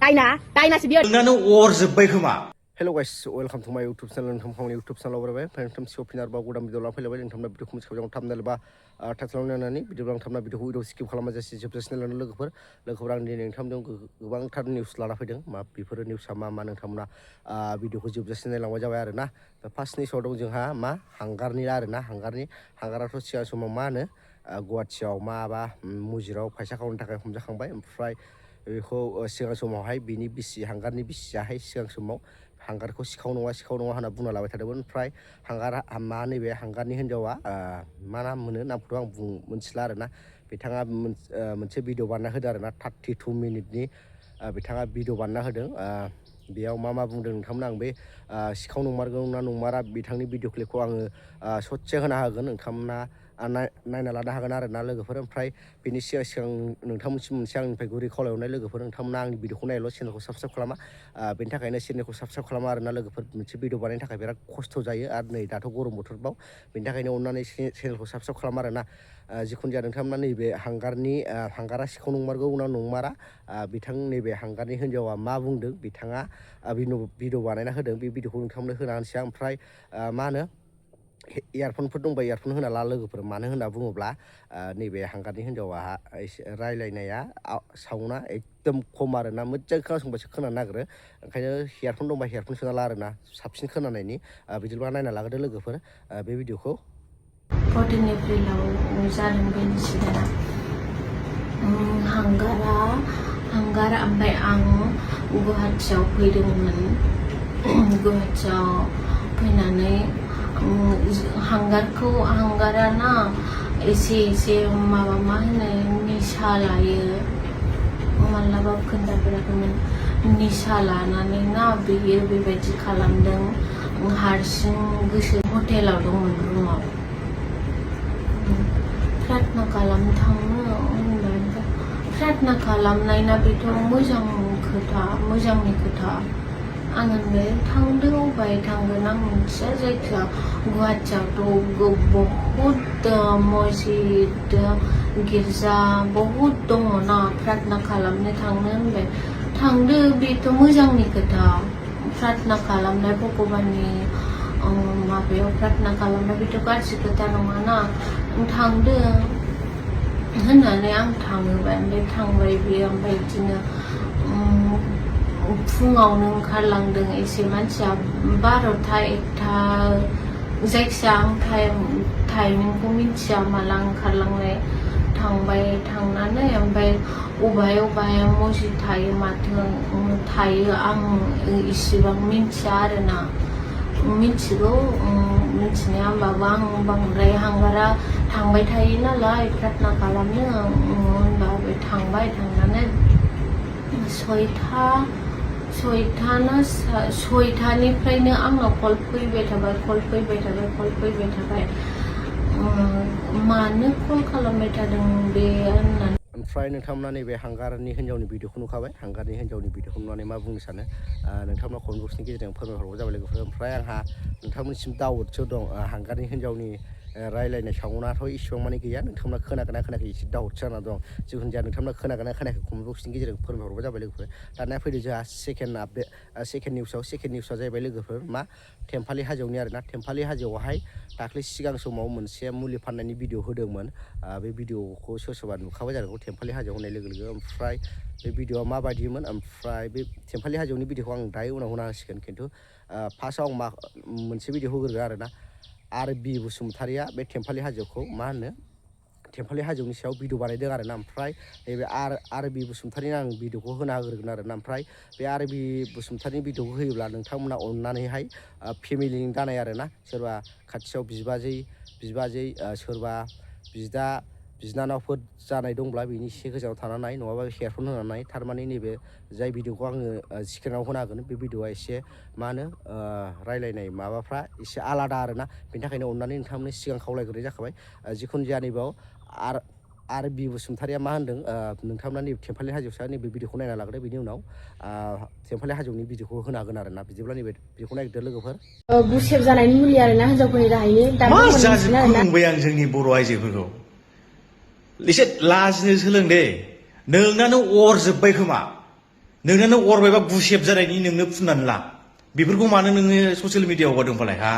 दायनासो बियो नोंनानो अरजोब्बाय खोमा Hello guys, welcome to my YouTube channel. नोंथांमोन YouTube channel आवबो फैनोम सिअफिनार बा गोदान भिडिअ लाना फैलायबाय नोंथांमोना भिडिअखौ मिथिखाबाय थामनेल बा टाइटल नायनानै भिडिअ लांथामना भिडिअखौ भिडिअ स्किप खालामा जासे जोबजासिम नायनानै लोगोफोर आं दिनै नोंथांमोनजों गोबांथार निउस लाना फैदों मा बेफोर निउसआ मा नोंथांमोना भिडिअखौ जोबजासिम नायलांबाय जाबाय आरोना फार्स्ट निउसआव दं जोंहा मा हांगारनि आरोना हांगाराथ' सिगां समाव मा होनो गुवाहाटियाव माबा मुजिराव फैसा खावनो थाखाय हमजाखांबाय ओमफ्राय बेखौ सिगां समावहाय बिनि बिसि हांगारनि बिसियाहाय सिगां समाव हांगारखौ सिखाव नङा होनना बुंना लाबाय थादोंमोन ओमफ्राय हांगारा मा नैबे हांगारनि हिन्जावा मा नाम मोनो नामखौथ' आं मोनथिला आरोना बिथाङा मोनसे भिडिअ बानायना होदों आरोना 32 मिनिटनि बिथाङा भिडिअ बानायना होदों बेयाव मा बुंदों नोंथांमोना आं बे सिखाव नंमारगौ ना नंमारा बिथांनि भिडिअ क्लिपखौ आङो ससे होना होगोन नोंथांमोना नायना लानो हागोन आरोना लोगोफोर ओमफ्राय बेनि सिगां नोंथांमोनसिम मोनसे आंनिफ्राय गुरै खावलायहरनाय लोगोफोर नोंथांमोना आंनि भिडिअखौ नायल' चेनेलखौ साबस्क्राइब खालामा बेनि थाखायनो चेनेलखौ साबस्क्राइब खालामा आरोना लोगोफोर मोनसे भिडिअ बानायनो थाखाय बिराद खस्थ' जायो आरो नै दाथ' गरम बोथोरबाव बेनि थाखायनो अननानै चेनेलखौ साबस्क्राइब खालामा आरोना जिखुनु जाया नोंथांमोना नैबे हांगारा सिखाव नंमारगौ ना नंमारा बिथां नैबे हांगारनि हिन्जावा मा बुंदों बिथाङा भिडिअ बानायना होदों बे भिडिअखौ नोंथांमोननो होना होनोसै आं ओमफ्राय मा होनो इयारफनफोर दंबा इयारफन होना ला लोगोफोर मानो होनना बुङोब्ला नैबे हांगारनि हिन्जावा रायलायनाया साउन्डआ एकदम खम आरोना मोजां खोनासंबासो खोनानो नागिरो ओंखायनो इयारफन दंबा इयारफन सोना ला आरोना साबसिन खोनानायनि बिदिबा नायना लागोदो लोगोफोर बे भिडिअखौ 14 एप्रिलाव जादों बे इन्सिडेन्टआ हांगार ओमफ्राय आं गुवाहाटियाव फैदोंमोन गुवाहाटियाव फैनानै हांगारा ना एसे माबा मा होनो निसा लायो मालाबा खोन्थाफेराखैमोन निसा लानानै ना बियो बेबायदि खालामदों हारसिं गोसो हटेलाव दंमोन रुमाव प्रार्थना खालामनो थाङो प्रार्थना खालामनायना बेथ' मोजांनि खोथा आं होनबाय थांदो अबाय थांगोन आं मिथिया जायखिया गुवाहाटियावथ' बहुद मस्जिद गिर्जा बहुद दङ ना प्रार्थना खालामनो थांनो होनबाय थांदो बेथ' मोजांनि खोथा प्रार्थना खालामनाय भगबाननि माबायाव प्रार्थना खालामनाय बेथ' गाज्रि खोथा नङा ना थांदो होननानै आं थाङोबाय ओमफ्राय थांबाय बेयो ओमफ्राय बिदिनो फुङावनो ओंखारलांदों एसे मानसिया 12टा 1टा जायखिया आं टाइमिंखौ मिथिया माला ओंखारलांनाय थांबाय थांनानै ओमफ्राय अबाय मस्जिद थायो माथो थायो आं इसेबां मिथिया आरोना मिथिगौ मिथिनाया होमबाबो आं बांद्राय हांगारा थांबाय थायो नालाय प्रार्थना खालामनो होनबा बे थांबाय थांनानै 6टानिफ्रायनो आंनाव कल फैबाय थाबाय मानो कल खालामबाय थादों बे होननानै ओमफ्राय नोंथांमोना नैबे हांगारनि हिन्जावनि भिडिअखौ नुखाबाय हांगारनि हिन्जावनि भिडिअखौ नुनानै मा बुंनो सानो नोंथांमोना कमेन्ट बक्सनि गेजेरजों फोरमायहरबानो जाबाय लोगोफोर ओमफ्राय आंहा नोंथांमोननिसिम दाउटसो दं हांगारनि हिन्जावनि रायलायनाय साउन्डआथ' इसेबां माने गैया नोंथांमोना खोनागोना खोनायाखै एसे दाउटसो जाना दं जिखुनु जाया नोंथांमोना खोनागोना खोनायाखै कमेन्ट बक्सनि गेजेरजों फोरमायहरबाय जाबाय लोगोफोर दानिया फैदो जोंहा सेकेन्ड निउसआ जाहैबाय लोगोफोर मा टेम्पालि हाजोआवनि आरोना टेम्पालि हाजोआवहाय दाख्लै सिगां समाव मोनसे मुलि फाननायनि भिडिअ होदोंमोन बे भिडिअखौ सोरबा नुखाबाय जानांगौ टेम्पालि हाजोआव होननाय लोगो ओमफ्राय बे भिडिअआ माबायदिमोन ओमफ्राय बे टेम्पालि हाजोआवनि भिडिअखौ आं दायो उनाव होना होसिगोन खिन्थु फार्स्टआव आं मोनसे भिडिअ होग्रोगोन आरोना आरो बसुमतारिया बे टेम्पालि हाजोखौ मा होनो टेम्पालि हाजोनि सायाव भिडिअ बानायदों आरोना ओमफ्राय नैबे आर बसुमतारिनि आं भिडिअखौ होना होग्रोगोन आरोना ओमफ्राय बे आर बसुमतारिनि भिडिअखौ होयोब्ला नोंथांमोना अननानैहाय फेमिलिनि दानाय आरोना सोरबा खाथियाव बिबाजै सोरबा बिनानावफोर जानाय दंब्ला बिनि एसे गोजानाव थानानै नङाबा हेयारफन होनानै थारमाने नैबे जाय भिडिअखौ आङो स्क्रिनाव होना होगोन बे भिडिअआ एसे मा होनो रायलायनाय माबाफ्रा एसे आलादा आरोना बेनि थाखायनो अननानै नोंथांमोननि सिगां खावलायग्रोनाय जाखाबाय जिखुनु जाया नैबाव आर बसुमतारिया मा होनदों नोंथांमोना नैबे टेम्पालि हाजोआवसो नैबे भिडिअखौ नायना लाग्रो बेनि उनाव टेम्पालि हाजोनि भिडिअखौ होना होगोन आरोना बिदिब्ला नैबे बेखौ नायगिरदो लोगोफोर गुसेब जानायनि मुलि आरोना हिनजावफोरनि थाखायनो मा जाजोबखुंबाय आं जोंनि बर' आइजोफोरखौ एसे लाजिनो सोलों दे नोंनानो अरजोब्बाय खोमा नोंनो अरबायबा गुसेब जानायनि नोंनो फुननानै ला बेफोरखौ मानो नोङो ससियेल मिडियाआव हगारदों फालाय हा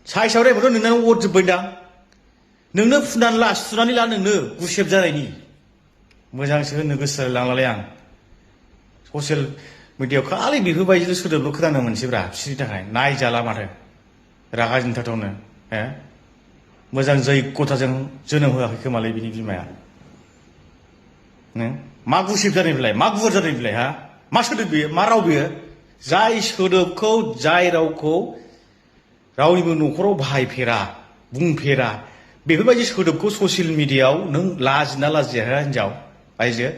साइसआव रायबाथ' नोंनानो अरजोब्बाय दां नोंनो फुननानै ला सुनानै ला नोंनो गुसेब जानायनि मोजांसो होननो गोसो जालायलांलाय आं ससियेल मिडियाआव खालि बेफोरबायदिल' सोदोबल' खोनानो मोनसैब्रा बिसोरनि थाखाय नायजाला माथो रागा जोंथावथावनो हो मोजां जैग'थाजों जोनोम होआखै खोमालै बिनि बिमाया मा गुसेब जानायनिफ्राय मा गुवार जानायनिफ्राय हा मा सोदोब बेयो मा राव बेयो जाय सोदोबखौ जाय रावखौ रावनिबो न'खराव बाहायफेरा बुंफेरा बेफोरबायदि सोदोबखौ ससियेल मिडियाआव नों लाजिना लाजिया हिनजाव आइजो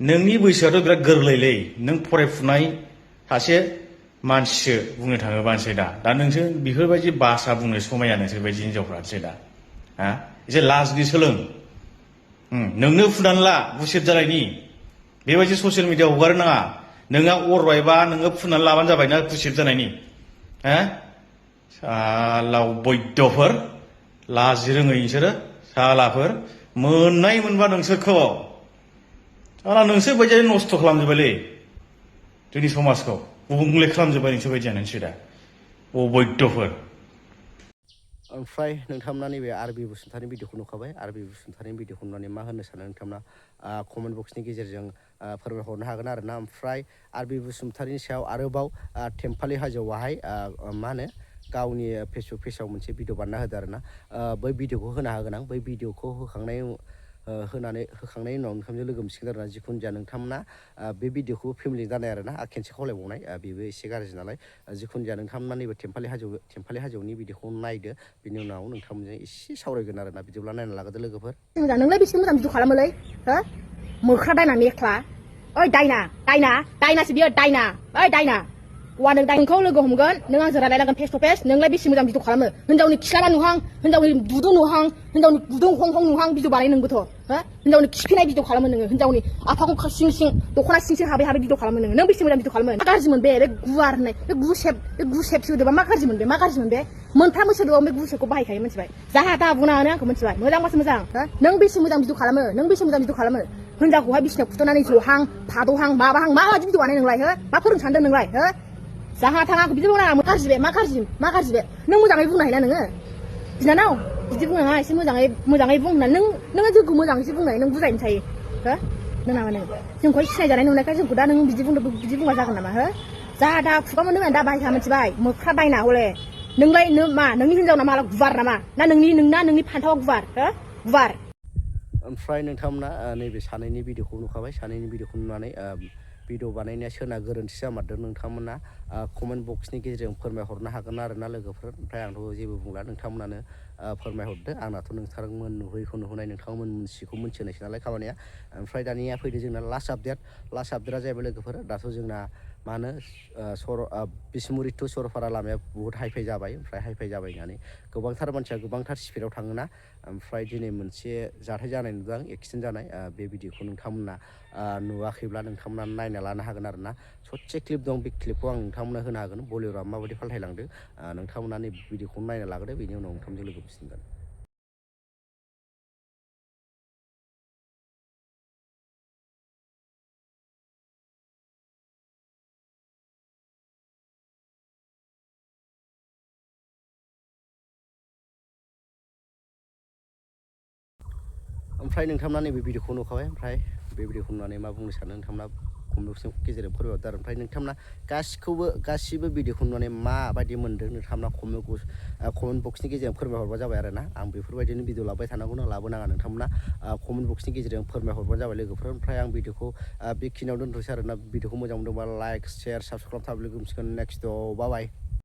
नोंनि बैसोआथ' बिराद गोरलैलै नों फरायफुनाय सासे मानसिसो बुंनो थाङोबानोसै दा नोंसो बेफोरबायदि भाषा बुंनो समाया नोंसोर बायदि हिनजावफ्रासै दा हा एसे लाजिनो सोलों नोंनो फुनानै ला गुसेब जानायनि बेबायदि ससियेल मिडियाआव हगारनो नाङा नोंहा अरबायबा नोङो फुनानै लाबानो जाबाय ना गुसेब जानायनि हा सालाव बैद्यफोर लाजि रोङै नोंसोरो सालाफोर मोननाय मोनबा नोंसोरखौ साला नोंसोर बायदि नस्थ' खालामजोब्बायलै जोंनि समाजखौ गुबुंले खालामजोब्बाय नोंसोर बायदियानो नोंसोर दा अबैद्यफोर ओमफ्राय नोंथांमोना नैबे आरबि बसुमतारिनि भिडिअखौ नुखाबाय आरबि बसुमतारिनि भिडिअखौ नुनानै मा होननो सानो नोंथांमोना कमेन्ट बक्सनि गेजेरजों फोरमायहरनो हागोन आरोना ओमफ्राय आरबि बसुमतारिनि सायाव आरोबाव टेम्पालि हाजोआवहाय मा होनो गावनि फेसबुक पेजाव मोनसे भिडिअ बानायना होदो आरोना बै भिडिअखौ होना होगोन आं बै भिडिअखौ होखांनायनि उनाव नोंथांजों लोगो मोनसिगोन आरोना जिखुनु जाया नोंथांमोना बे भिडिअखौ फेमिलि जानाय आरोना खेनसे खावलायबावनाय बेबो एसे गाज्रि नालाय जिखुनु जाया नोंथांमोना नैबे टेम्पालि हाजोनि भिडिअखौ नायदो बिनि उनाव नोंथांमोनजों एसे सावरायगोन आरोना बिदिब्ला नायना लागोदो लोगोफोर मोजां नोंलाय बेसे मोजां भिडिअ खालामोलै हो मोख्रा दायना मेख्ला ओइ दायनासो बियो दायना ओइ दायना वा नों दायनखौ लोगो हमगोन नों आंजों रायलायनांगोन फेस टु फेस नोंलाय बेसे मोजां भिडिअ खालामो हिनजावनि खिलारा नुहां हिनजावनि दुदु नुहां हिनजावनि गुदुं हं हं नुहां भिडिअ बानाय नोंबोथ' हो हिनजावनि खिफिनाय भिडिअ खालामो नोङो हिनजावनि आफाखौ सिं सिं दख'ना सिं सिं हाबै भिडिअ खालामो नों बेसे मोजां भिडिअ खालामो मा गाज्रिमोन बे गुवार होननाय बे गुसेब सोदोबा मा गाज्रिमोन बे मोनफ्रोमबो सोदोबाव बे गुसेबखौ बाहायखायो मिथिबाय जाहा दा बुंनानै आंखौ मिथिबाय मोजांबासो मोजां हो नों बेसे मोजां भिडिअ खालामो हिनजावखौहाय बिसिनायाव फुथुनानै जहां फादौहां माबाहां माबायदि भिडिअ बानाय नोंलाय हो मा फोरोंनो सानदों नोंलाय हो जाहा थाङा बिदि बुंनाङा मा गाज्रि बे नों मोजाङै बुंनो हायोना नोङो बिनानाव बिदि बुंनाङा एसे मोजाङै बुं होननानै नोङो जोंखौ मोजाङैसो बुंनाय नों बुजायनो थायो हो नोंनामा नों जोंखौहाय सिनायजानाय नुनायखाय जोंखौ दा नों बिदि बुंबा जागोन नामा हो जाहा दा खुगा मोनदों दा बाहायखा मिथिबाय मोख्रा दायना हले नोंलाय नोंनि हिनजावना माला गुवार नामा ना नोंनि फान्थावा गुवार हो गुवार ओमफ्राय नोंथांमोना नैबे सानैनि भिडिअखौ नुखाबाय सानैनि भिडिअखौ नुनानै भिडिअ बानायनाया सोरना गोरोन्थि जामारदों नोंथांमोना कमेन्ट बक्सनि गेजेरजों फोरमायहरनो हागोन आरोना लोगोफोर ओमफ्राय आंथ' जेबो बुंला नोंथांमोनानो फोरमायहरदो आंनाथ' नोंथांमोन नुहैखौ नुहोनाय नोंथांमोन मोनथिखौ मोनथिहोनायसो नालाय खामानिया ओमफ्राय दानिया फैदो जोंना लास्ट आपडेटआ जाहैबाय लोगोफोर दाथ' जोंना मा होनो बिसमुरि टु सरलपारा लामाया बुहुत हाइफाइ जाबाय ओमफ्राय हाइफाइ जाबाय होननानै गोबांथार मानसिया गोबांथार स्पिडआव थाङोना ओमफ्राय दिनै मोनसे जाथाय जानाय नुदों आं एक्सिडेन्ट जानाय बे भिडिअखौ नोंथांमोना नुवाखैब्ला नोंथांमोना नायना लानो हागोन आरोना ससे क्लिप दं बे क्लिपखौ आं नोंथांमोना होनो हागोन बलिउडआ माबायदि फाल्थायलांदों नोंथांमोना नै भिडिअखौ नायना लाग्रोदो बेनि उनाव नोंथांजों लोगो मोनसिगोन ओमफ्राय नोंथांमोना नैबे भिडिअखौ नुखाबाय ओमफ्राय बे भिडिअखौ नुनानै मा बुंनो सानो नोंथांमोना कमेन्ट बक्सनि गेजेरजों फोरमायहरदो आरो ओमफ्राय नोंथांमोना गासिबो भिडिअखौ नुनानै माबायदि मोन्दों नोंथांमोना कमेन्ट बक्सनि गेजेरजों फोरमायहरबा जाबाय आरोना आं बेफोरबायदिनो भिडिअ लाबाय थानांगौ लाबोनाङा नोंथांमोना कमेन्ट बक्सनि गेजेरजों फोरमायहरबानो जाबाय लोगोफोर ओमफ्राय आं भिडिअखौ बेखिनियाव दोनथ'सै आरोना भिडिअखौ मोजां मोनदोंबा लाइक शेयार साबसक्राइब खालामना लोगो मोनसिगोन नेक्स्ट बाय